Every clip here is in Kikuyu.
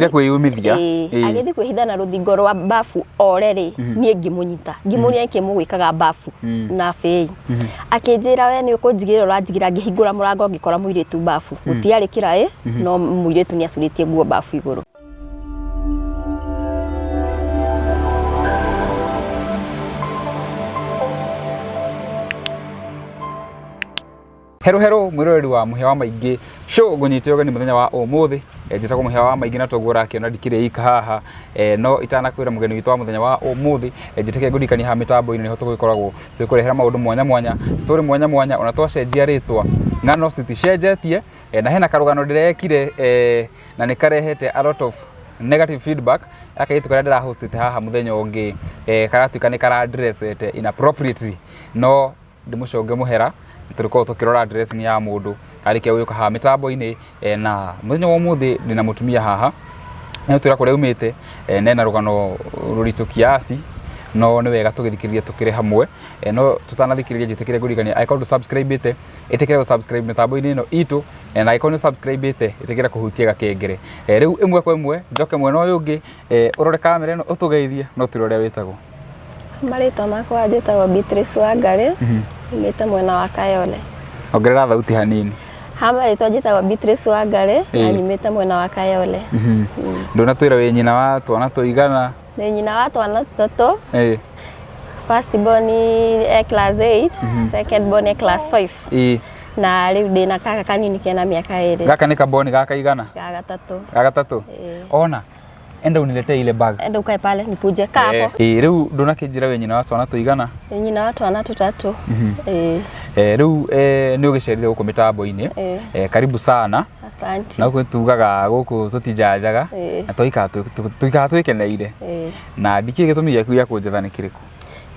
Ambire kwĩyumithia. Ĩĩ, agĩthiĩ kwĩhitha na rũthingo rwa bafu ore rĩ, niĩ ngĩmũnyita, ngĩmũria nĩkĩ mũgwĩkaga bafu na bĩi. Akĩnjĩra we nĩ ũkũnjigĩrĩra ũranjigĩra, ngĩhingũra mũrango ngĩkora mũirĩtu bafu, gũtiarĩ kĩraĩ no mũirĩtu nĩ acurĩtie nguo bafu igũrũ. Hero hero mwiroreri wa Mũhĩa wa Maingĩ show, ngũnyite ũgeni mũthenya wa ũmũthĩ. Njĩtagwo Mũhĩa wa Maingĩ na toguo ũrakĩona ndikĩrĩ ika haha. No itanakwĩra mũgeni witũ wa mũthenya wa ũmũthĩ, njĩtĩkĩre ngũririkanie haha mĩtambo-inĩ nĩho tũgĩkoragwo tũgĩkũrehera maũndũ mwanya mwanya, story mwanya mwanya, ona twacenjia rĩtwa ng'ano citicenjetie. Na hena karũgano ndĩrekire, na nĩ karehete a lot of negative feedback, akairĩtu karĩa ndĩrahostĩte haha mũthenya ũngĩ, karatuĩka nĩ karadressete inappropriately, no ndĩmũconge mũhera tũrĩkorwo tũkĩrora dressing ya mũndũ arĩkia gũgĩũka haha mĩtambo-inĩ. Na mũthenya wa ũmũthĩ ndĩna mũtumia haha, nĩgũtwĩra kũrĩa aumĩte, na ena rũgano rũritũ kiasi, no nĩ wega tũgĩthikĩrĩrie tũkĩrĩ hamwe. No tũtanathikĩrĩria, njĩtĩkĩre ngũririkanie, angĩkorwo ndũ subscribe ĩte, ĩtĩkĩre gũ subscribe mĩtambo-inĩ ĩno itũ, na angĩkorwo nĩ subscribe ĩte, ĩtĩkĩra kũhutia gakengere. Rĩu ĩmwe kwa ĩmwe njoke mwena ũyũ ũngĩ, ũrore kamera ĩno ũtũgeithie no twĩre ũrĩa wĩtagwo. Marĩtwa makwa njĩtagwo Beatrice Wangari, nyumĩte mwena wa Kayole. Ongerera thauti hanini. Ha marĩtwa njĩtagwo Beatrice Wangari na nyumĩte mwena wa Kayole. Ndũnatwĩra wĩ nyina wa twana tũigana? Nĩ nyina wa twana tũtatũ. First born e class 8, second born e class 5. Na rĩu ndĩna kaka kanini kena mĩaka 2. Gaka nĩ kaboni gaka igana? Ga gatatũ. Ga gatatũ? Ona enda uniletee ile bag. Enda ukae pale nikuje kaa hapo. Rĩu ndũnakĩnjĩra wĩ nyina wa twana tũigana? Nĩ nyina wa twana tũtatũ. Rĩu nĩ ũgĩcerire gũkũ mĩtambo-inĩ. Karibu sana. Asante. Na gũkũ tugaga gũkũ tũtijanjaga na tũikaraga twĩkeneire. Na ndikĩũĩ gĩtũmi gĩaku gĩa kũnjetha nĩ kĩrĩkũ?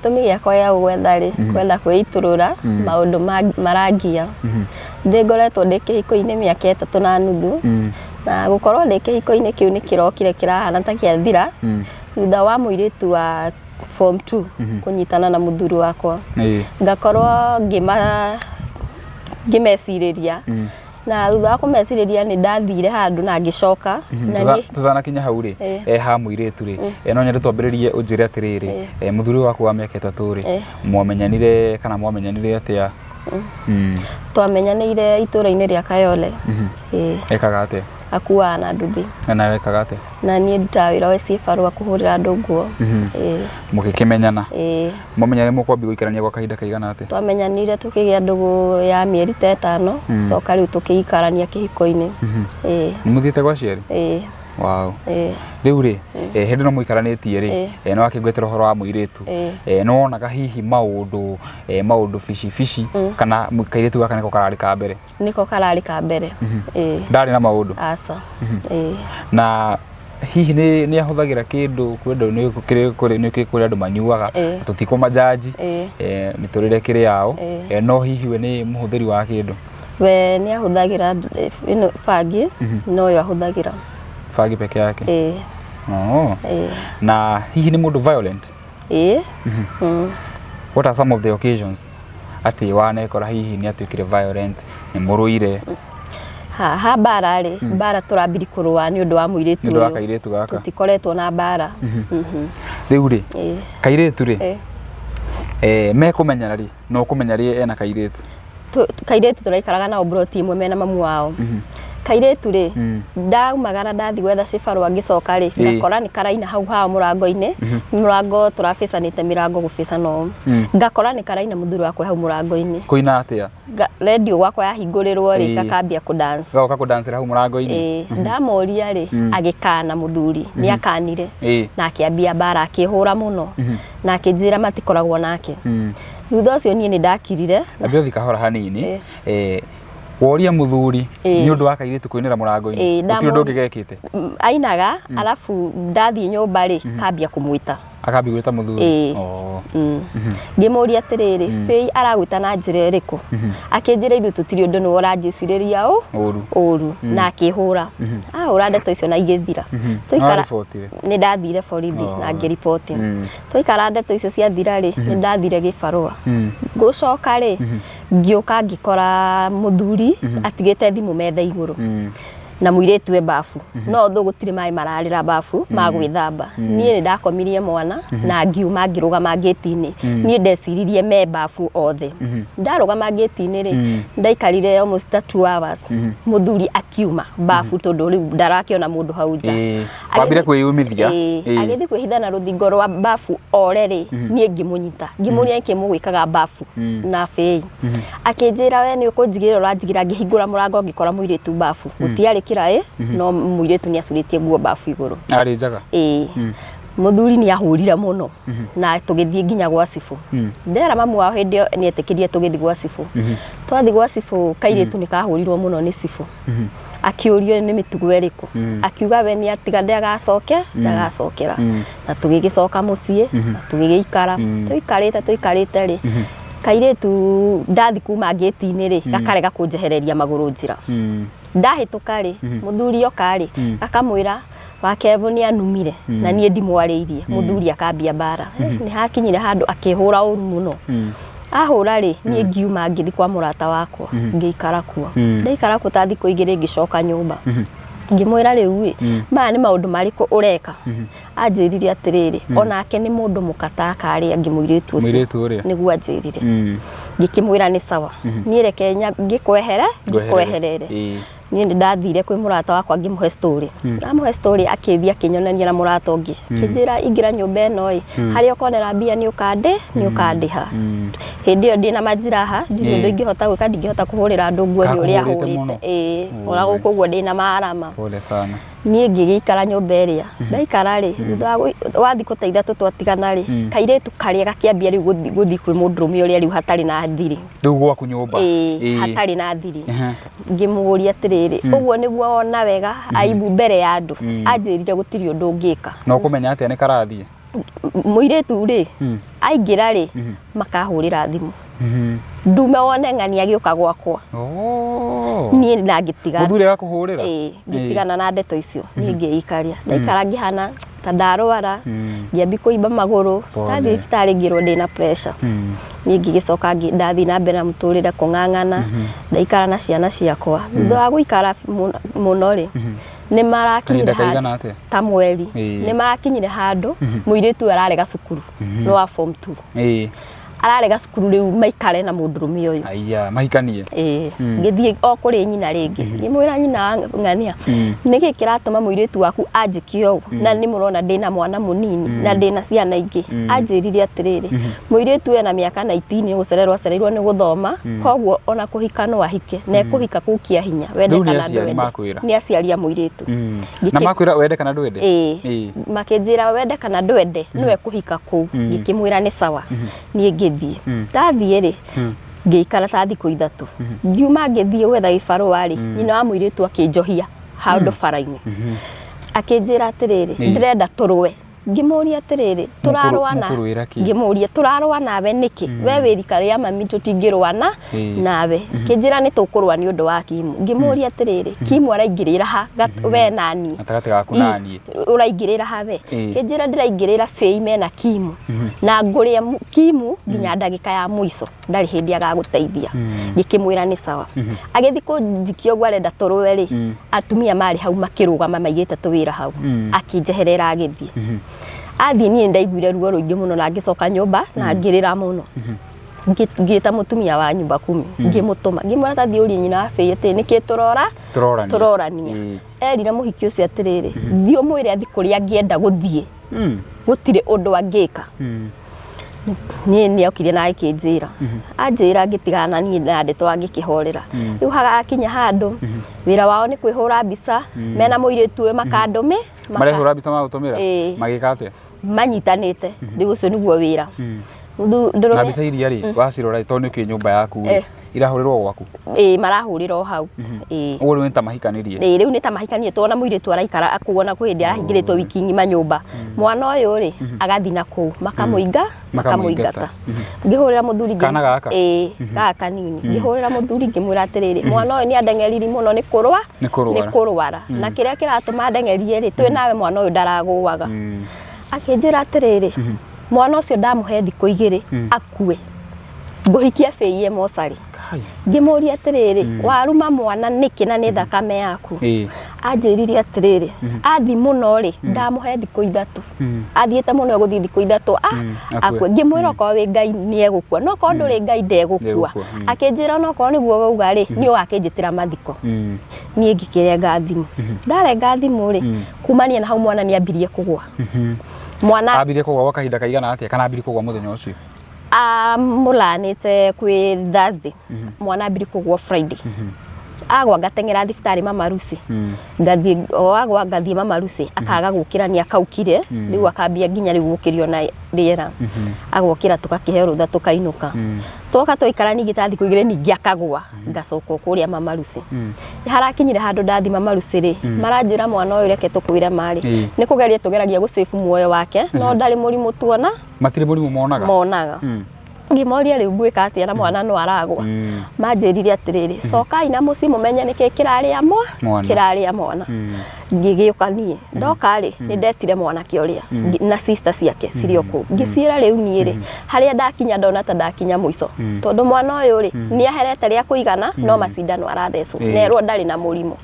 Gĩtũmi gĩakwa gĩa gũgwetha rĩ, kwenda kwĩitũrũra maũndũ marangia. Ndĩ ngoretwo ndĩ kĩhiko-inĩ mĩaka 3 na nuthu, na gũkorwo ndĩ kĩhiko-inĩ kĩu nĩ kĩrokire kĩrahana ta kĩathira thutha wa mũirĩtu wa form 2 kũnyitana na mũthuri wakwa. Ngakorwo ngĩmecirĩria, na thutha wa kũmecirĩria nĩ ndathire handũ na ngĩcoka na Tũtanakinya hau rĩ, ha mũirĩtu rĩ, no nyende twambĩrĩrie ũnjĩre atĩrĩrĩ, mũthuri waku wa mĩaka 3 rĩ, mwamenyanire kana mwamenyanire atĩa? Twamenyanĩire itũũra-inĩ rĩa Kayole. Ekaga atĩa? Akuaga na nduthi. Na nawe ekaga atĩa? Na niĩ ndutaga wĩra wa cibarũa kũhũrĩra andũ nguo. Mũgĩkĩmenyana? Ĩĩ. Mwamenyanire mũkwambia gũikarania gwa kahinda kaigana atĩa? Twamenyanire tũkĩgĩa ndũgũ ya mĩeri ta 5, coka rĩu tũkĩikarania kĩhiko-inĩ. Ĩĩ. Nĩ mũthiĩte gwa aciari? Ĩĩ. Wow. Ĩĩ. Rĩu rĩ, hĩndĩ ĩno mũikaranĩtie rĩ, nĩ wakĩngwetera ũhoro wa mũirĩtu. Nĩ wonaga hihi maũndũ bici bici kana kairĩtu gaka nĩko kararĩ ka mbere? Nĩko kararĩ ka mbere. Ĩĩ. Ndarĩ na maũndũ? Aca. Ĩĩ. Na hihi nĩ ahũthagĩra kĩndũ? Kwĩ andũ nĩ kũrĩ kũrĩ nĩ kũrĩ andũ manyuaga, tũtikũmanjanji, mĩtũrĩre ĩkĩrĩ yao, no hihi we nĩ mũhũthĩri wa kĩndũ? We nĩ ahũthagĩra ĩno bangi, noyo ahũthagĩra. Bangi peke yake? Ĩĩ. Oh. Ĩĩ. Na hihi nĩ mũndũ violent? Ĩĩ. What are some of the occasions atĩ wanekora hihi nĩ atuĩkire violent, nĩ mũrũire? Ha mbara rĩ, mbara tũrambiri kũrũa nĩ ũndũ wa mũirĩtu Nĩ ũndũ wa ũyũ. kairĩtu gaka. Tũtikoretwo na mbara. Rĩu rĩ, kairĩtu rĩ, mekũmenyana rĩ, na ũkũmenya rĩ ena kairĩtu? Kairĩtu tũraikaraga nao mburoti ĩmwe mena mamu wao. Kairĩtu rĩ, ndaumagara ndathiĩ gwetha cibarũa ngĩcoka rĩ, ngakora nĩ karaina hau hao mũrango-inĩ, mũrango tũrabicanĩte mĩrango gũbicana ũũ. Ngakora nĩ karaina mũthuri wakwa hau mũrango-inĩ. Kũina atĩa? Redio gwakwa yahingũrĩrwo rĩ, gakambia kũ dance. Gagoka kũdancĩra hau mũrango-inĩ? Ĩĩ. Ndamoria rĩ, agĩkana mũthuri, nĩ akanire. Na akĩambia mbara, akĩhũra mũno. Na akĩnjĩra matikoragwo nake. Thutha ũcio niĩ nĩ ndakirire. Ambia ũthiĩ kahora hanini. Woria mũthuri nĩ ũndũ wa kairĩtu kũinĩra mũrango-inĩ, gũtirĩ ũndũ ũngĩ gekĩte? Ainaga, arabu ndathiĩ nyũmba rĩ, kambia kũmwĩta. Akambia gwĩta mũthuri? Ĩĩ. Ngĩmũria atĩrĩrĩ, Faith aragwĩta na njĩra ĩrĩkũ? Akĩnjĩra ithuĩ tũtirĩ ũndũ, nĩwe ũranjĩcirĩria ũru, ũru, na akĩhũra. Ahũra ndeto icio na igĩthira. Twaikara nĩ ndathire borithi na ngĩriboti. Twaikara ndeto icio ciathira rĩ, nĩ ndathire gĩbarũa. Gũcoka rĩ, ngĩũka ngĩkora mũthuri atigĩte thimũ metha igũrũ. Na mũirĩtu e bafu, no thũ gũtirĩ maĩ mararĩra bafu ma gwĩthamba. Niĩ nĩ ndakomirie mwana na ngiuma ngĩrũgama ngĩti-inĩ. Niĩ ndeciririe me bafu othe. Ndarũgama ngĩti-inĩ rĩ, ndaikarire almost ta 2 hours. Mũthuri akiuma bafu tondũ rĩu ndarakĩona mũndũ hau nja. Wambire kwĩyumithia. Agĩthiĩ kwĩhitha na rũthingo rwa bafu ore rĩ, niĩ ngĩmũnyita, ngĩmũria nĩkĩ mũgwĩkaga bafu na bĩi. Akĩnjĩra, "We nĩ ũkũnjigĩrĩra ũranjigĩra." Ngĩhingũra mũrango, ngĩkora mũirĩtu bafu, gũtiarĩ kĩraĩ, no mũirĩtu nĩ acurĩtie nguo bafu igũrũ. Arĩ njaga. Ĩĩ, mũthuri nĩ ahũrire mũno na tũgĩthiĩ nginya gwa cibũ. Ndera mamu wao hĩndĩ ĩyo nĩ etĩkĩrie tũgĩthiĩ gwa cibũ. Twathiĩ gwa cibũ, kairĩtu nĩ kahũrirwo mũno nĩ cibũ. Akĩũrio nĩ mĩtugo ĩrĩkũ, akiuga we nĩ atiga, ndagacoke, ndagacokera. Na tũgĩgĩcoka mũciĩ na tũgĩgĩikara. Tũikarĩte rĩ, kairĩtu ndathi kuma ngĩti-inĩ rĩ, gakarega kũnjehereria magũrũ njĩra. Ndahĩtũka rĩ, mũthuri oka rĩ, akamwĩra wakebu nĩ anumire na niĩ ndimwarĩirie. Mũthuri akambia mbara. Nĩ hakinyire handũ akĩhũra ũru mũno. Ahũra rĩ, niĩ ngiuma ngĩthi kwa mũrata wakwa, ngĩikara kuo. Ndaikara kuo ta thikũ 2, ngĩcoka nyũmba, ngĩmwĩra, "Rĩu ĩ, maya nĩ maũndũ marĩkũ ũreka?" Anjĩrire atĩrĩrĩ, onake nĩ mũndũ mũkataka arĩa angĩ, mũirĩtu ũcio. Mũirĩtu ũrĩa. Nĩguo anjĩrire. Ngĩkĩmwĩra nĩ sawa, niĩ reke ngĩkwehere, ngĩkweherere. Niĩ nĩ ndathire kwĩ mũrata wakwa, ngĩmũhe story. Ndamũhe story, akĩthiĩ akĩnyonania na mũrata ũngĩ, akĩnjĩra, "Ingĩra nyũmba ĩno ĩ, harĩa ũkonera mbia nĩ ũkandĩha." Hĩndĩ ĩyo ndĩna majiraha, ndirĩ ũndũ ingĩhota gwĩka, ndingĩhota kũhũrĩra andũ nguo nĩ ũrĩa Kakũhũrĩte ahũrĩte. Mũno? Ĩĩ, ona gũkũ ũguo ndĩna marama. Pole sana. Niĩ ngĩgĩikara nyũmba ĩrĩa ndaikara rĩ, thutha wa thikũ ta 3 twatigana rĩ, kairĩtu karĩa gakĩambia rĩu gũthiĩ kwĩ mũndũrũme ũrĩa rĩu hatarĩ na thiri. Rĩu gwaku nyũmba. Ĩĩ, hatarĩ na thiri. Ngĩmũria atĩrĩrĩ, "Ũguo nĩguo wona wega aibu mbere ya andũ?" Anjĩrire gũtirĩ ũndũ ũngĩka. Na ũkũmenya atĩa nĩ karathiĩ? Mũirĩtu rĩ, aingĩra rĩ, makahũrĩra thimũ, ndume wone ng'ani agĩũka gwakwa. Oh. Niĩ na ngĩtiga. Mũthuri agakũhũrĩra? Ĩĩ, ngĩtigana na ndeto icio. Niĩ ngĩikaria, ndaikara ngĩhana ta ndarwara, ngĩambi kũimba magũrũ. Pole. Ndathiĩ thibitarĩ, ngĩrwo ndĩna pressure. Niĩ ngĩgĩcoka ndathiĩ na mbere na mũtũrĩre kũng'ang'ana, ndaikara na ciana ciakwa. Thutha wa gũikara mũno rĩ, nĩ marakinyire Kahinda kaigana atĩa? Ta mweri. Nĩ marakinyire handũ mũirĩtu ũyũ ararega cukuru, nĩ wa form 2. Ararega cukuru rĩu maikare na mũndũrũme ũyũ. Aya mahikanie. Ĩĩ. Ngĩthiĩ o kũrĩ nyina rĩngĩ, ngĩmwĩra, "Nyina wa ng'ania, nĩkĩ kĩratũma mũirĩtu waku anjĩke ũũ na nĩ mũrona ndĩna mwana mũnini na ndĩna ciana ingĩ?" Anjĩrire atĩrĩrĩ, mũirĩtu ena mĩaka 19, nĩ gũcererwo acereirwo nĩ gũthoma, koguo ona kũhika no ahike na ekũhika kũu kĩa hinya, wende Rĩu nĩ kana aciari ndwende. makwĩra? Nĩ aciari a mũirĩtu. Na makwĩra wende kana ndwende? Ĩĩ. Makĩnjĩra wende kana ndwende nĩwe kũhika kũu. Ngĩkĩmwĩra nĩ sawa, niĩ ngĩthiĩ. Ndathiĩ rĩ, ngĩikara ta thikũ 3, ngiuma ngĩthiĩ gwetha gĩbarũa rĩ, nyina wa mũirĩtu akĩnjohia handũ bara-inĩ, akĩnjĩra atĩrĩrĩ, "Ndĩrenda tũrũe." Ngĩmũria atĩrĩrĩ, "Tũrarũa na Mũkũrũĩra kĩ? Ngĩmũria, "Tũrarũa nawe nĩkĩ? We wĩ rika rĩa mami, tũtingĩrũa na nawe." Kĩnjĩra nĩ tũkũrũa nĩ ũndũ wa Kimu. Ngĩmũria atĩrĩrĩ, "Kimu araingĩrĩra ha we na niĩ?" Gatagatĩ gaku na niĩ. "Ũraingĩrĩra ha we?" Kĩnjĩra, "Ndĩraingĩrĩra bĩi mena Kimu na ngũrĩa Kimu nginya ndagĩka ya mũico, ndarĩ hĩndĩ agagũteithia." Ngĩkĩmwĩra nĩ sawa. Agĩthiĩ kũnjikia ũguo arenda tũrũe rĩ, atumia marĩ hau makĩrũgama maigĩte tũwĩra hau, akĩnjeherera agĩthiĩ. Athiĩ, niĩ ndaiguire ruo rũingĩ mũno na ngĩcoka nyũmba na ngĩrĩra mũno. Ngĩta mũtumia wa nyumba kumi, ngĩmũtũma, ngĩmwĩra, "Ta thiĩ ũrie nyina wa bĩi atĩ nĩkĩ tũrora Tũrorania. tũrorania." Erire mũhiki ũcio atĩrĩrĩ, "Thiĩ ũmwĩre athiĩ kũrĩa angĩenda gũthiĩ, gũtirĩ ũndũ angĩka." Niĩ nĩ okire na akĩnjĩra, anjĩra, ngĩtigana na niĩ na ndeto, angĩkĩhorera. Rĩu hagakinya handũ wĩra wao nĩ kwĩhũra mbica mena mũirĩtu ũyũ, makandũmĩ Marehũra mbica magũtũmĩra? Ĩĩ. Magĩka atĩa? Manyitanĩte. Rĩu ũcio nĩguo wĩra. Na Ndũrũme mbica iria rĩ wacirora tondũ nĩ ũkĩrĩ nyũmba yaku rĩ, irahũrĩrwo gwaku? Ĩĩ, marahũrĩra o hau, ĩĩ. Ũguo rĩu nĩ ta mahikanirie? Ĩĩ, rĩu nĩ ta mahikanie, twana mũirĩtu araikara kuona kwĩ hĩndĩ arahingĩrĩtwo wiki ng'ima nyũmba. Mwana ũyũ rĩ, agathiĩ na kũu makamũinga, makamũingata. Ngĩhũrĩra mũthuri Kana gaka? Ĩĩ, gaka kanini. Ngĩhũrĩra mũthuri, ngĩmwĩra atĩrĩrĩ, mwana ũyũ nĩ andeng'eriri mũno nĩ kũrwa Nĩ kũrwara. Nĩ kũrwara, na kĩrĩa kĩratũma ndeng'erie rĩ, twĩ nawe mwana ũyũ ndaragũaga. Akĩnjĩra atĩrĩrĩ, mwana ũcio ndamũhe thikũ 2 akue, ngũhikia bĩiye mocarĩ. Kai. Ngĩmũria atĩrĩrĩ, "Waruma mwana nĩkĩ na nĩ thakame yaku?" Anjĩrire atĩrĩrĩ, athi mũno rĩ, ndamũhe thikũ 3. Athiĩte mũno egũthiĩ thikũ 3 akue. Akue. Ngĩmwĩra okorwo wĩ Ngai nĩ egũkua, no okorwo ndũrĩ Ngai ndegũkua. Ndegũkua. Akĩnjĩra onokorwo nĩguo wauga rĩ, nĩ ũgakĩnjĩtĩra mathiko. Niĩ ngĩkĩrenga thimũ. Ndarenga thimũ rĩ, kumania na hau mwana nĩ ambirie kũgwa. Mwana Ambirie kũgwa gwa kahinda kaigana atĩa kana ambirie kũgwa mũthenya ũcio? Amũlanĩte kwĩ Thursday, mwana ambirie kũgwa Friday. Agwa ngateng'era thibitarĩ Mama Lucy. Ngathiĩ o agwa ngathiĩ Mama Lucy, akaga gũkĩra, nĩ akaukire rĩu, akambia nginya rĩu gũkĩrio na rĩera. Agokĩra tũgakĩheo rũtha tũkainũka. Twoka twaikara ningĩ ta thikũ 2 ningĩ akagwa, ngacoka o kũrĩa Mama Lucy. Harakinyire handũ ndathi Mama Lucy rĩ, maranjĩra mwana ũyũ reke tũkwĩre marĩ nĩ kũgeria tũgeragia gũsave muoyo wake, no ndarĩ mũrimũ tuona. Matirĩ mũrimũ monaga? Monaga. Ngĩmoria rĩu ngwĩka atĩa na mwana no aragwa? Manjĩrire atĩrĩrĩ, cokai na mũciĩ mũmenye nĩkĩ kĩrarĩa Mwana. kĩrarĩa mwana. Ngĩgĩũka niĩ, ndoka rĩ, nĩ ndetire mwanake ũrĩa na sister ciake cirĩ o kũu, ngĩciĩra rĩu niĩ rĩ, harĩa ndakinya ndona ta ndakinya mũico, tondũ mwana ũyũ rĩ, nĩ aherete rĩa kũigana, no macindano arathecwo nerwo ndarĩ na mũrimũ.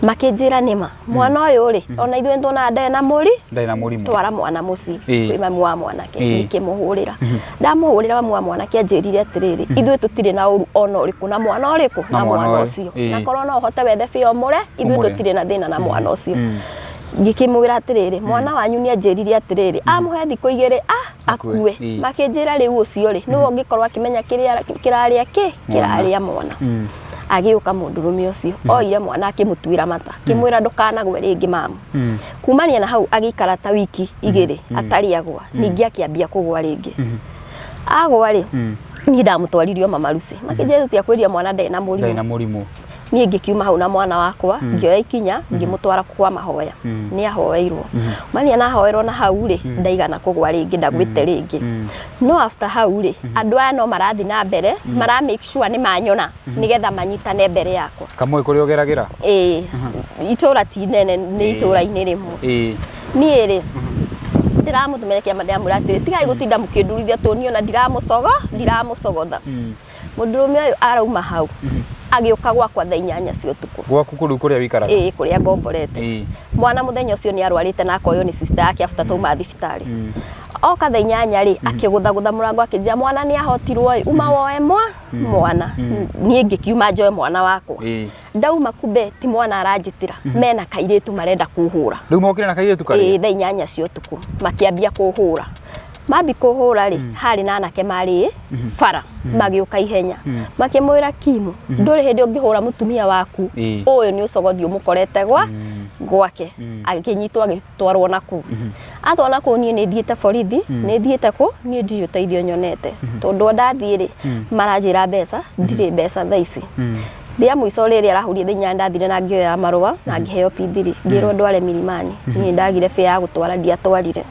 Makĩnjĩra nĩma mwana ũyũ rĩ, ona ithuĩ nĩtuonaga ndarĩ na mũri Ndarĩ na mũrimũ. Twara mwana mũciĩ kwĩ mamu wa mwanake. Ngĩkĩmũhũrĩra, ndamũhũrĩra, mamu wa mwanake anjĩrire atĩrĩrĩ, ithuĩ tũtirĩ na ũru ona ũrĩkũ na mwana ũrĩkũ, Na na mwana mwana ũyũ. ũcio, na korwo no ũhote wethe bĩa ũmũre, ithuĩ Ũmũre. tũtirĩ na thĩna na mwana ũcio. Ngĩkĩmwĩra atĩrĩrĩ, mwana wanyu nĩ anjĩrire atĩrĩrĩ, amũhe thikũ 2 Akue. akue. Makĩnjĩra rĩu ũcio rĩ, nĩwe ũngĩkorwo akĩmenya kĩrĩa kĩrarĩa kĩ kĩrarĩa mwana. Agĩũka mũndũrũme ũcio, oire mwana akĩmũtuĩra mata, akĩmwĩra ndũkanagwe rĩngĩ mamu. Kumania na hau agĩikara ta wiki 2 atarĩ agwa, ningĩ akĩambia kũgwa rĩngĩ. Agwa rĩ, niĩ ndamũtwaririe Mama Lucy, makĩnjĩra tũtiakwĩria mwana ndarĩ na Ndarĩ na mũrimũ. mũrimũ. Niĩ ngĩkiuma hau na mwana wakwa, ngĩoya ikinya ngĩmũtwara kwa mahoya, nĩ ahoeirwo. Mania na ahoerwo na hau rĩ, ndaigana kũgwa rĩngĩ, ndagwĩte rĩngĩ. No after hau rĩ, andũ aya no marathiĩ na mbere mara make sure nĩ manyona nĩgetha manyitane mbere yakwa. Kamwe kũrĩa ũgeragĩra? Ĩĩ, itũra ti nene, nĩ itũra-inĩ rĩmwe. Niĩ rĩ, ndĩramũtũmĩra kĩama, ndĩramwĩra atĩrĩ, tigai gũtinda mũkĩndurithia tũ niĩ ona ndiramũcogotha. Mũndũrũme ũyũ arauma hau agĩũka gwakwa thaa 8 cia ũtukũ. Gwaku kũrĩa kũrĩa wĩikaraga? Ĩĩ, kũrĩa ngomborete. Mwana mũthenya ũcio nĩ arwarĩte na akoywo nĩ sister yake after tauma thibitarĩ. Oka thaa 8 rĩ, akĩgũthagũtha mũrango akĩnjĩra mwana nĩ ahotirwo ĩ, uma woe mwana. Niĩ ngĩkiuma njoe mwana wakwa. Ndauma kumbe ti mwana aranjĩtĩra, mena kairĩtu marenda kũhũra. Rĩu mokire na kairĩtu karĩa? Ĩĩ, thaa 8 cia ũtukũ makĩambia kũhũra. Mambi kũhũra rĩ, harĩ na anake marĩ bara magĩũka ihenya, makĩmwĩra Kimu, ndũrĩ hĩndĩ ũngĩhũra mũtumia waku, ũyũ nĩ ũcogothi ũmũkorete gwa gwake. Agĩkĩnyitwo agĩtwarwo na kũu. Atwarwo na kũu, niĩ nĩ thiĩte borithi, nĩ thiĩte kũ, niĩ ndirĩ ũteithio nyonete, tondũ ndathiĩ rĩ, maranjĩra mbeca, ndirĩ mbeca thaa ici. Rĩa mũico rĩrĩa arahũrire thaa 8, ndathire na ngĩoya marũa na ngĩheo P3, ngĩrwo ndware Milimani. Niĩ ndagire bĩa ya gũtwara, ndiatwarire.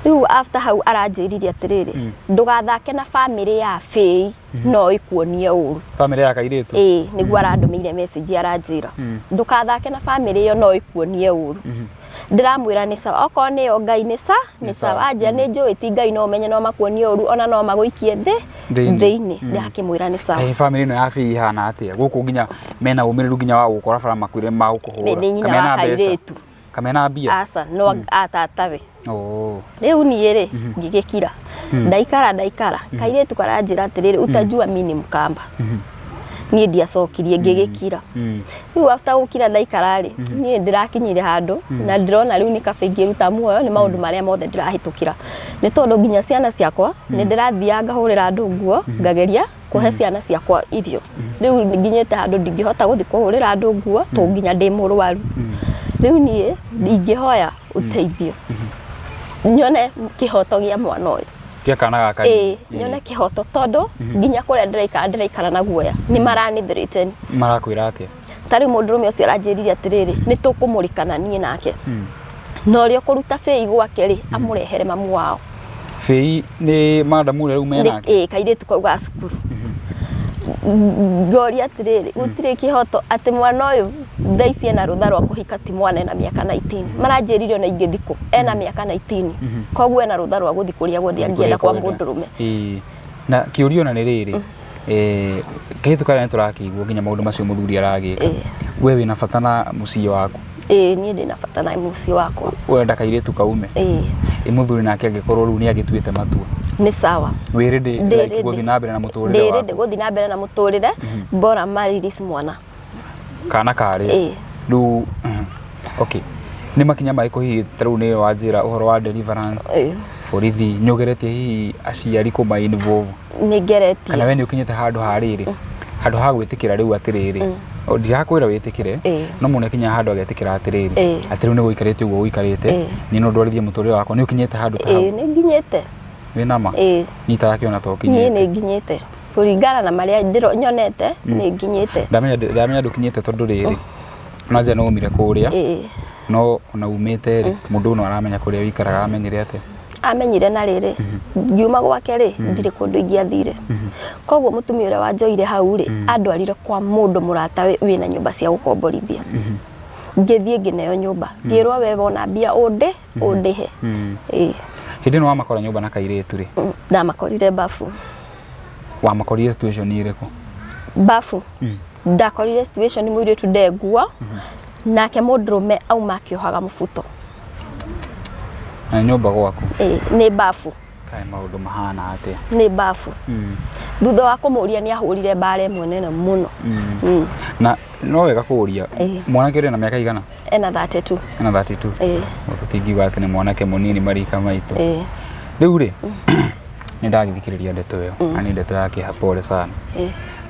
Rĩu after hau aranjĩrire atĩrĩrĩ, ndũgathake na bamĩrĩ ya bĩi, no ĩkuonie ũru. Bamĩrĩ ya kairĩtu? Ĩĩ, nĩguo arandũmĩire message aranjĩra ndũkathake na bamĩrĩ ĩyo, no ĩkuonie ũru. Ndĩramwĩra nĩ sawa, okorwo nĩyo Ngai nĩ sa nĩ sawa. Anjĩra nĩ njũĩ ti Ngai, no ũmenye no makuonie ũru, ona no magũikie thĩ Thĩinĩ. thĩinĩ. Ndakĩmwĩra nĩ sawa. Kaĩ famĩlĩ ĩno ya bĩi ihana atĩa gũkũ nginya mena ũmĩrĩru nginya wa gũkora bara makwĩre magũkũhũra? Nĩ nyina Kamena wa mbeca? kairĩtu. Kamena mbia? Aca, no atatawe. Oh. Rĩu niĩ rĩ, ngĩgĩkira, ndaikara ndaikara, kairĩtu karanjĩra atĩrĩrĩ, utajua mi ni Mkamba. Niĩ ndiacokirie, ngĩgĩkira. Rĩu after gũkira ndaikara rĩ, niĩ ndĩrakinyire handũ na ndĩrona rĩu nĩ kaba ingĩruta muoyo nĩ maũndũ marĩa mothe ndĩrahĩtũkĩra, nĩ tondũ nginya ciana ciakwa nĩ ndĩrathiaga ngahũrĩra andũ nguo, ngageria kũhe ciana ciakwa irio. Rĩu nginyĩte handũ ndingĩhota gũthiĩ kũhũrĩra andũ nguo tondũ nginya ndĩ mũrwaru. Rĩu niĩ ingĩhoya ũteithio nyone kĩhoto gĩa mwana ũyũ. Kĩa kana gaka? Ĩĩ, nyone kĩhoto, tondũ nginya kũrĩa ndĩraikara ndĩraikara na guoya, nĩ marani threaten. Marakwĩra atĩa? Ta rĩu mũndũrũme ũcio aranjĩrire atĩrĩrĩ, nĩ tũkũmũrĩkana niĩ nake, na ũrĩa ũkũruta bĩi gwake rĩ, amũrehere mamu wao. Bĩi nĩ madamu ũrĩa rĩu menake? Ĩĩ, kairĩtu kau ga cukuru. Ngoria atĩrĩrĩ, gũtirĩ kĩhoto atĩ mwana ũyũ thaa ici ena rũtha rwa kũhika, ti mwana ena mĩaka 19. Maranjĩrire ona ingĩthiĩ kũ, ena mĩaka 19, koguo ena rũtha rwa gũthiĩ kũrĩa guothe angĩenda kwa mũndũrũme. Ĩĩ. Na kĩũria ona nĩ rĩrĩ, kairĩtu karĩa nĩ tũrakĩigua nginya maũndũ macio mũthuri aragĩka. We wĩna bata na mũciĩ waku? Ĩĩ, niĩ ndĩna bata na mũciĩ wakwa. Ũrenda kairĩtu kaume? Ĩĩ. Ĩ mũthuri nake angĩkorwo rĩu nĩ agĩtuĩte matua? Nĩ sawa. Wĩ ready Ndĩ like ready. gũthiĩ na mbere na mũtũrĩre Ndĩ ready waku? gũthiĩ na mbere na mũtũrĩre, bora ma release mwana. Kana karĩa? Ĩĩ. Rĩu okay, nĩ makinya marĩkũ hihi ta rĩu nĩ wanjĩra ũhoro wa deliverance? Ĩĩ. Borithi, nĩ ũgeretie hihi aciari kũma involve? Nĩ ngeretie. Kana we nĩ ũkinyĩte handũ ha rĩrĩ, handũ ha gwĩtĩkĩra rĩu atĩrĩrĩ, o, ndirakwĩra wĩtĩkĩre, no mũndũ akinya handũ agetĩkĩra atĩrĩrĩ, atĩ rĩu nĩ gũikarĩte ũguo gũikarĩte, niĩ no ndwarithie mũtũrĩre wakwa, nĩ ũkinyĩte handũ ta hau? Ĩĩ, nĩ nginyĩte. Wĩna ma? Ĩĩ. Niĩ itarakĩona ta Niĩ ũkinyĩte. nĩ nginyĩte kũringana na marĩa nyonete, nĩ nginyĩte. Ndamenya ndũkinyĩte tondũ rĩrĩ, no nja nĩ umire kũrĩa, no ona umĩte rĩ, mũndũ no aramenya kũrĩa wĩikaraga, amenyire atĩa? Amenyire na rĩrĩ, ngiuma gwake rĩ, ndirĩ kũndũ ingĩathire, koguo mũtumia ũrĩa wanjoire hau rĩ, andwarire kwa mũndũ mũrata wĩna nyũmba cia gũkomborithia. Ngĩthiĩ ngĩneo nyũmba, ngĩrwo we wona mbia ũndĩ ũndĩhe. Ĩĩ. Hĩndĩ ĩno wamakora nyũmba na kairĩtu rĩ? Ndamakorire bafu. Wamakorire situation ĩrĩkũ? Bafu. Ndakorire situation mũirĩtu ndengua, nake mũndũrũme auma akĩohaga mũbuto. Na nyũmba gwaku? Ĩĩ, nĩ bafu. Kaĩ maũndũ mahana atĩa? Nĩ bafu. Thutha wa kũmũria nĩ ahũrire mbara ĩmwe nene mũno. Na no wega kũũria, mwanake ũrĩ na mĩaka igana? Ena 32. Ena 32? Ĩĩ. Tũtingiuga atĩ nĩ mwanake mũnini marika maitũ. Ĩĩ. Rĩu rĩ, nĩ ndagĩthikĩrĩria ndeto ĩyo, na nĩ ndeto ya kĩeha, pole sana.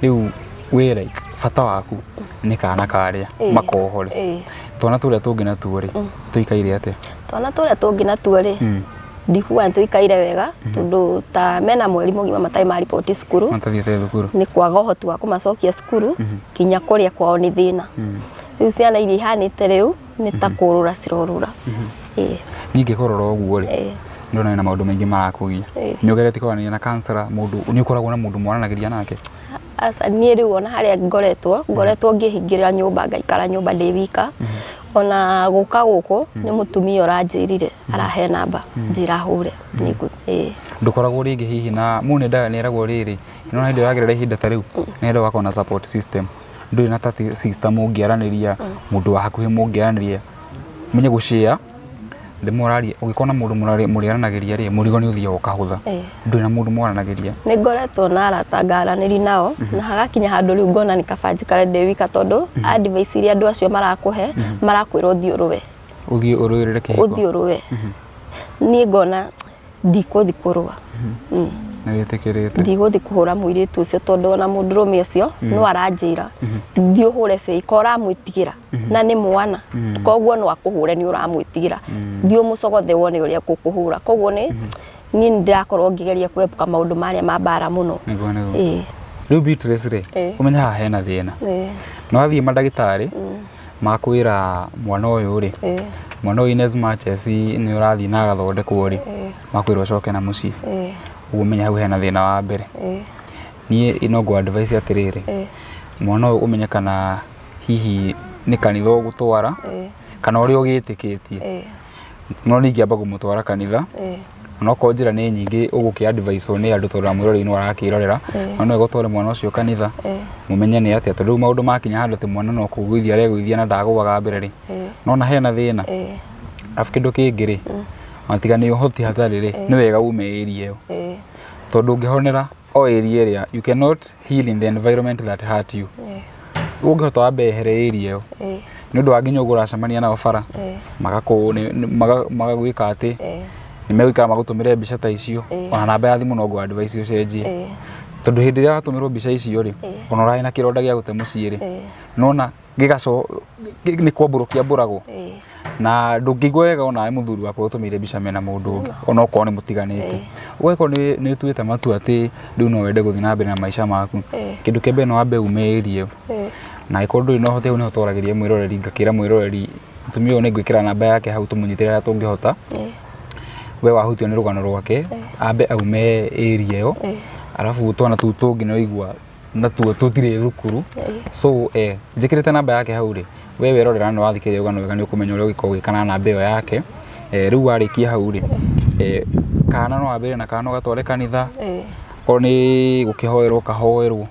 Rĩu wĩ like bata waku nĩ kana karĩa makohore. Twana tũrĩa tũngĩ natuo rĩ, tũikaire atĩa? Twana tũrĩa tũngĩ natuo rĩ, ndikuga nĩ tũikaire wega, tondũ ta mena mweri mũgima matarĩ mariboti cukuru. Matathiĩte thukuru? Nĩ kwaga ũhoti wa kũmacokia cukuru, kinya kũrĩa kwao nĩ thĩna. Rĩu ciana iria ihanĩte rĩu nĩ ta kũrũra cirorũra. Ĩĩ. Niĩ ngĩkũrora ũguo rĩ, ndona wĩna maũndũ maingĩ marakũgia. Nĩ ũgeretie kwaranĩria na counselor, mũndũ nĩ ũkoragwo na mũndũ mwaranagĩria nake? Aca, niĩ rĩu ona harĩa ngoretwo ngĩhingĩra nyũmba, ngaikara nyũmba ndĩ wika. Ona gũka gũkũ nĩ mũtumia ũranjĩrire, arahe namba njĩra hũre. Ĩĩ. Ndũkoragwo rĩngĩ hihi na mũndũ nĩ eragwo rĩrĩ, no hĩndĩ ũragerera ihinda ta rĩu, nĩ ũgakorwo na support system. Ndũrĩ na ta sister mũngĩaranĩria, mũndũ wa hakuhĩ mũngĩaranĩria, menye gũshare. The more ũraria, ũngĩkorwo na mũndũ mũrĩaranagĩria rĩ, mũrigo nĩ ũthiaga ũkahũtha. Ndũrĩ na mũndũ mwaranagĩria? Nĩ ngoretwo na arata ngaranĩri nao, na hagakinya handũ rĩu ngona nĩ kaba njikare ndĩ wika, tondũ advice iria andũ acio marakũhe, marakwĩra ũthiĩ ũrũe. Ũthiĩ ũrũĩrĩre kĩhiko? Ũthiĩ ũrũe. Niĩ ngona ndikũthiĩ kũrũa. Nĩ wĩtĩkĩrĩte? Ndigũthiĩ kũhũra mũirĩtu ũcio, tondũ ona mũndũrũme ũcio no aranjĩra thiĩ ũhũre bĩi, ko ũramwĩtigĩra na nĩ mwana, koguo no akũhũre, nĩ ũramwĩtigĩra, thiĩ ũmũcogothe wone ũrĩa gũkũhũra. Koguo nĩ niĩ nĩ ndĩrakorwo ngĩgeria kwepuka maũndũ marĩa ma mbara mũno. Nĩguo nĩguo. Ĩĩ. Rĩu Beatrice rĩ, ũmenye haha hena thĩna. No wathiĩ mandagĩtarĩ makwĩra mwana ũyũ rĩ, mwana ũyũ in as much as nĩ ũrathiĩ na agathondekwo rĩ, makwĩra ũcoke na mũciĩ. Ũguo ũmenye hau hena thĩna wa mbere. Niĩ no ngũ advice atĩrĩrĩ, mwana ũyũ ũmenye kana hihi nĩ kanitha ũgũtwara, kana ũrĩa ũgĩtĩkĩtie. No niĩ ingĩamba kũmũtwara kanitha, onokorwo njĩra nĩ nyingĩ ũgũkĩ advice nĩ andũ, tondũ mwĩroreri no arakĩrorera, no no ũgũtware mwana ũcio kanitha, mũmenye nĩ atĩa, tondũ rĩu maũndũ makinya handũ atĩ mwana no kũgũithia aregũithia na ndagũaga mbere rĩ, nona hena thĩna. Arabu kĩndũ kĩngĩ rĩ, ona tiga nĩ ũhoti hatarĩ rĩ, nĩ wega ume area ĩyo, tondũ ũngĩhonera o area ĩrĩa, you cannot heal in the environment that hurt you. Ũngĩhota wambe ehere area ĩyo, nĩ ũndũ wa nginya ũguo ũracemania nao bara, magagwĩka atĩ nĩ megũikara magũtũmĩre mbica ta icio. Ona namba ya thimũ no ngũ advice ũcenjie, tondũ hĩndĩ ĩrĩa watũmĩrwo mbica icio rĩ, ona ũrarĩ na kĩronda gĩa gũte mũciĩ rĩ, nona gĩgaco nĩ kwambũrwo kĩambũragwo, na ndũngĩigua wega onawe mũthuri waku ũtũmĩire mbica mena mũndũ ũngĩ, onokorwo nĩ mũtiganĩte. Ũgagĩkorwo nĩ ũtuĩte matua atĩ rĩu no wende gũthiĩ na mbere na maica maku, kĩndũ kĩa mbere no wambe ume area ĩyo, na angĩkorwo ndũrĩ na ũhoti, hau nĩho twaragĩria mwĩroreri, ngakĩra mwĩroreri mũtumia ũyũ nĩ ngwĩkĩra namba yake hau, tũmũnyitĩre harĩa tũngĩhota. We wahutio nĩ rũgano rwake, ambe aume area ĩyo, arabu twana tũu tũngĩ nĩ waigua natuo tũtirĩ thukuru. So njĩkĩrĩte namba yake hau rĩ, we werorera na wathikĩrĩria rũgano wega, nĩ ũkũmenya ũrĩa ũgĩkorwo ũgĩka na namba ĩyo yake. Rĩu warĩkia hau rĩ, kana no wambĩrĩrie na kana ũgatware kanitha, korwo nĩ gũkĩhoerwo kahoerwo,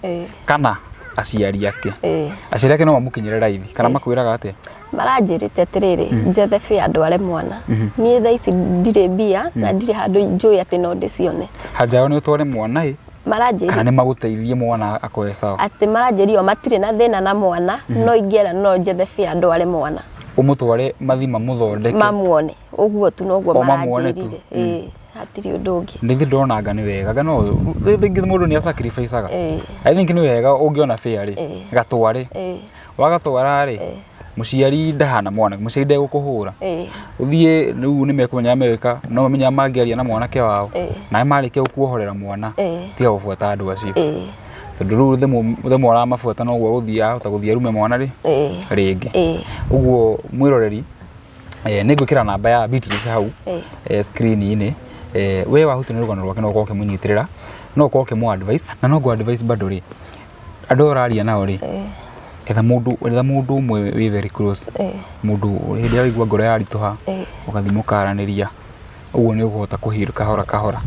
kana Aciari ake. Ĩĩ. Aciari ake no mamũkinyĩre raithi kana makwĩraga atĩa? Maranjĩrĩte atĩrĩrĩ, njethe bĩa ndware mwana. Niĩ thaa ici ndirĩ mbia na ndirĩ handũ njũĩ atĩ no ndĩcione. Haja yao nĩ ũtware mwana ĩ kana Maranjĩrire nĩ magũteithie mwana akoe sawa? Atĩ maranjĩrire o matirĩ na thĩna na mwana, no ingĩera no njethe bĩa ndware mwana. Ũmũtware mathi mamũthondeke. Mamuone ũguo tu noguo. O mamuone tu. Maranjĩrire, ĩĩ, hatirĩ ũndũ ũngĩ. Nĩ ndona anga nĩ wega, anga no rĩngĩ mũndũ nĩ asacrificaga. I think nĩ wega ũngĩona fare rĩ, gatware. Wagatwara rĩ, mũciari ndahana mwana, mũciari ndegũkũhũra. Ũthiĩ rĩu nĩ mekũmenya megwĩka, no mamenya mangĩaria na mwanake wao. Nawe marĩkia gũkuohorera mwana, tiga gũbuata andũ acio. Tondũ rĩu themo ũramabuata noguo agũthiĩ ahota gũthiĩ arume mwana rĩ rĩngĩ. Ũguo mwĩroreri, nĩ ngwĩkĩra namba ya Beatrice hau screen-inĩ. We wahutio nĩ rũgano rwake no ũkorwo ũkĩmũnyitĩrĩra, no ũkorwo ũkĩmũ advice, na no ngũ advice bado rĩ, andũ aya ũraria nao rĩ, etha mũndũ ũmwe wĩ very close, mũndũ hĩndĩ ĩrĩa waigua ngoro yaritũha, ũgathiĩ mũkaranĩria, ũguo nĩ ũkũhota kũ heal kahora kahora.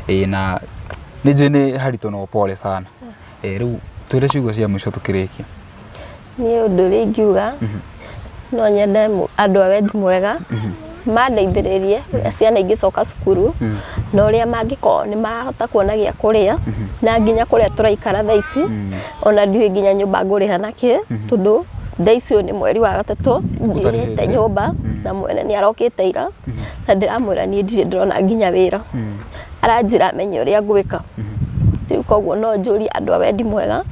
Ĩĩ, na nĩ njũĩ nĩ haritũ no pole sana. Rĩu twĩre ciugo cia mũico tũkĩrĩkia. Niĩ ũndũ ũrĩa ingiuga, no nyende andũ a wendi mwega mandeithĩrĩrie ũrĩa ciana ingĩcoka cukuru na ũrĩa mangĩkorwo nĩ marahota kuona gĩa kũrĩa, na nginya kũrĩa tũraikara thaa ici ona ndiũĩ nginya nyũmba ngũrĩha nakĩ, tondũ thaa ici ũyũ nĩ mweri wa gatatũ ndirĩhĩte Ũtarĩhĩte. nyũmba, na mwene nĩ arokĩte ira na ndĩramwĩra niĩ ndirĩ ndĩrona nginya wĩra, aranjĩra amenye ũrĩa ngwĩka. Rĩu koguo no njũrie andũ a wendi mwega,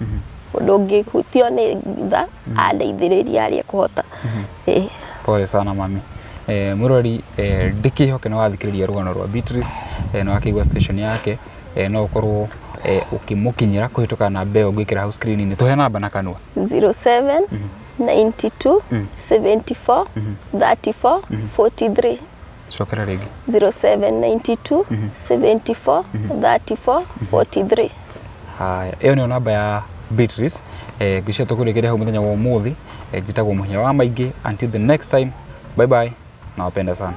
mũndũ ũngĩhutio nĩ tha andeithĩrĩrie harĩa ekũhota. Ĩĩ. Pole sana mami. Mwĩroreri, ndĩkĩhoke nĩ wathikĩrĩria rũgano rwa Beatrice, nĩ wakĩigua station yake, no ũkorwo ũkĩmũkinyĩra kũhĩtũka namba ĩyo ngwĩkĩra hau screen-inĩ. Tũhe namba na kanua. 07 92 74 34 43. Cokera rĩngĩ. 0792 74 34 43. Haya, ĩyo nĩyo namba ya Beatrice. Ngwĩciria tũkũrĩkĩria hau mũthenya wa ũmũthĩ. Njĩtagwo Mũhia wa Maingĩ. Until the next time, bye bye, nawapenda sana.